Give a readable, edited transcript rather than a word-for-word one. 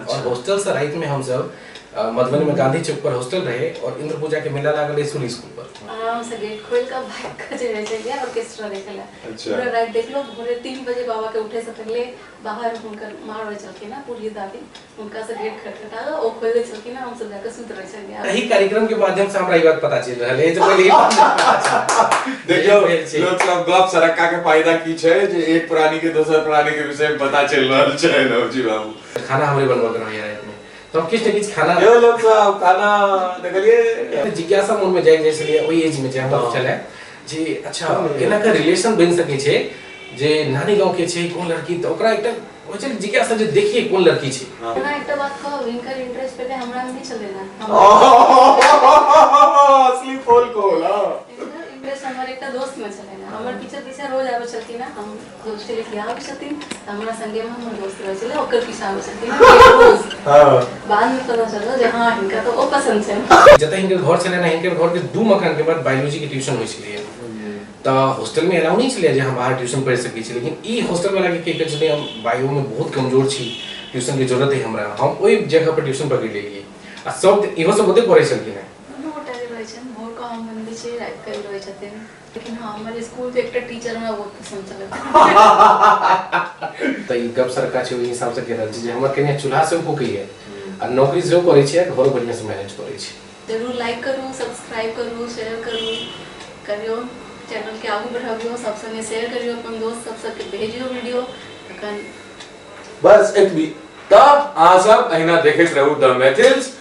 और हॉस्टल से रात में हम सब मधुबनी में गांधी चौक पर हॉस्टल रहे और इंद्र पूजा के मेला लागल रहे सूरी स्कूल पर। आराम से गेट खोल के भाग के चले चलिए ऑर्केस्ट्रा देखे ला। अच्छा। पूरा रात देख लो, भोरे 3 बजे बाबा के उठे से पहले बाहर हुनकर माँ रहे छलखिन ना, बूढ़ी दादी, हुनका से गेट खटखटा ओ खोल दे छलखिन, हम सब जाके सुत रहे छलियै। एही कार्यक्रम के माध्यम से हमरा ई बात पता चलि रहल है जे पहिले ई बात नहि पता छल। देखियौ भेल छै। लोक सब गप सरक्का के फायदा की छै जे एक प्राणी के दोसर प्राणी के विषय में पता चलि रहल छै रौजी बाबू। खाना हमरे बनबऽ के रहैया राति में, तऽ हम किछु ने किछु खाना यौ लोक सब खाना देखलियै। जिज्ञासा मन में जागि जाइ छलैया ओहि एज में जे हमरा छलै जे अच्छा एना के रिलेशन बनि सकै छै जे नानी गाँव के छै कोन लड़की, तऽ ओकरा एकटा होइ छै जिज्ञासा जे देखिए कोन लड़की छै। एना एकटा बात कहब, हिनकर इंटरेस्ट पहिले हमरा में नहि छलै ना। असली पोल खोल। हाँ। हिनकर इंटरेस्ट हमर एकटा दोस्त में छलै ना, हमर पीछे पीछे रोज आबै छलखिन ना, हम हॉस्टल के आबै छथिन तऽ हमरा संगे में हमर दोस्त रहै छलै, ओकर पीछा आबै छलखिन रोज। बाद में पता चलल जे हाँ हिनका तऽ ओ पसंद छै। जतऽ हिनकर घर छलै ने, हिनकर घर के 2 मकान के बाद बायोलॉजी के ट्यूशन होइ छलैया, तऽ हॉस्टल में अलाउ नहि छलै जे हम बाहर ट्यूशन पढ़ि सकै छी, लेकिन ई हॉस्टल वाला के कहि के छलै हम बायो में बहुत कमजोर छी, ट्यूशन के जरूरत है हमरा, हम ओहि जगह पर ट्यूशन पकड़ि लेलियै आ सब इहो सब ओतै पढ़ै छलखिन हेँ। दुनू गोटा के रहै छनि, भोर कऽ हम बनबै छियै, राति कऽ ई रहै छथिन। लेकिन हाँ हमर स्कूल के एकटा टीचर हमरा बहुत पसंद छलै। तऽ ई गप सरका छै ओहि हिसाब से कहि रहल छी जे हमर कनिया चूल्हा सेहो फूकैया आ नौकरी सेहो करै छै आ घरो बढ़िआँ से मैनेज करै छै। जरूर लाइक करू, सब्सक्राइब करू, शेयर करू, करियौ चैनल के आगू बढ़ाबियौ, सब संगे शेयर करियौ, अपन दोस्त सब सबके भेजियौ वीडियो। तखन बस एतबी। तऽ अहाँ सब अहिना देखैत रहू द मैथिल्स।